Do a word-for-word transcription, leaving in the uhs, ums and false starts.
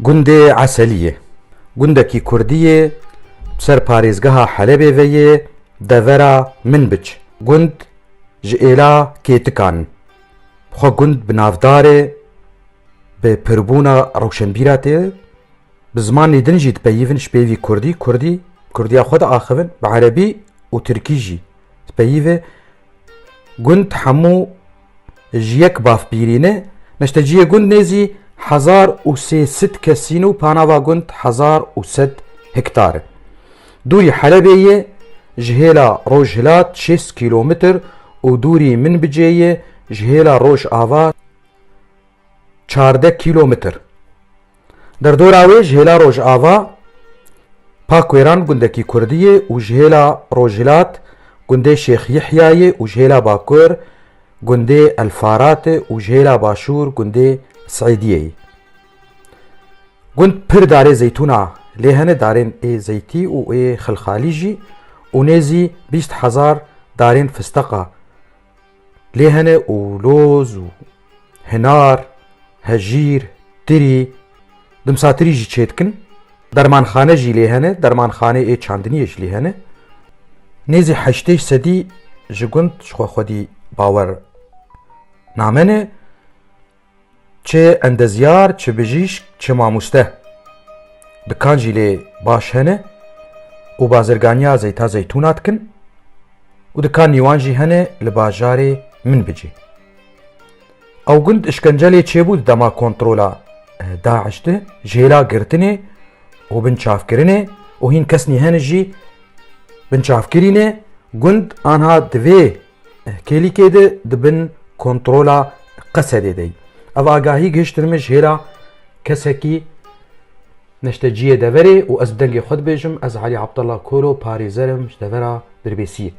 Gundê Eseliyê. Gundekî kurdî yê, bi ser parêzgeha Helebê ve yê, devera Minbic. Gund ji êla kêtikan in. Xwe gund bi navdar e, bi pirbûna rewşenbîra tê, bi zimanê din jî dipeyivin, ji pêvî kurdî, kurdî, kurdiya xwe diaxivin, bi erebî û tirkî jî dipeyive. Gund hemû ji yek bavpîrî ne. Neşteciyê gund nêzî hezar û sê sed kesîn û panava gund hezar û sed hektar e. Dûrî Helebê yê ji hêla rojhilat şêst kîlometr û dûrî Minbicê yê ji hêla rojava çardeh kîlometr. Derdora wê ji hêla rojava Pakwêran gundekî kurdî yê û ji hêla rojhilat gundê Şêx Yihya yê û ji hêla bakur gundê El Farat e û ji hêla başûr gundê Seîdiyê yê. Gund pir darê zeytûna lê hene, darên ê zeytî û ê xilxalî jî, û nêzî bîst hezar darên fisteqa lê hene û loz û hinar, hejîr, tirî, dimsatirî jî çêdikin. Dermanxane jî lê hene, dermanxanê ê çandiniyê jî lê hene. Nêzî heştê sedî ji gund ji xwe xwedî bawer namene. Çi endezyar, çi bijîşk, çi mamoste. Dikan jî lê baş hene û bazirganiya zeyta zeytûna dikin û dikan nîwan jî hene li bajarê Minbicê. Ew gund îşkence lê çêbû di dema kontrola, eh, DAIŞ de, ji hêla girtinê û binçavkirinê û hîn kesnî hene jî binçavkirî ne. Gund anha di vê kêlîkê de di bin kontrola Qesedê de ye. Ev agahî gihiştin min ji hêla kesekî neşteciyê deverê û ez bi dengê xwe dibêjim, ez Elî Abdullah Koro, parêzer im ji devera Dirbêsiyê.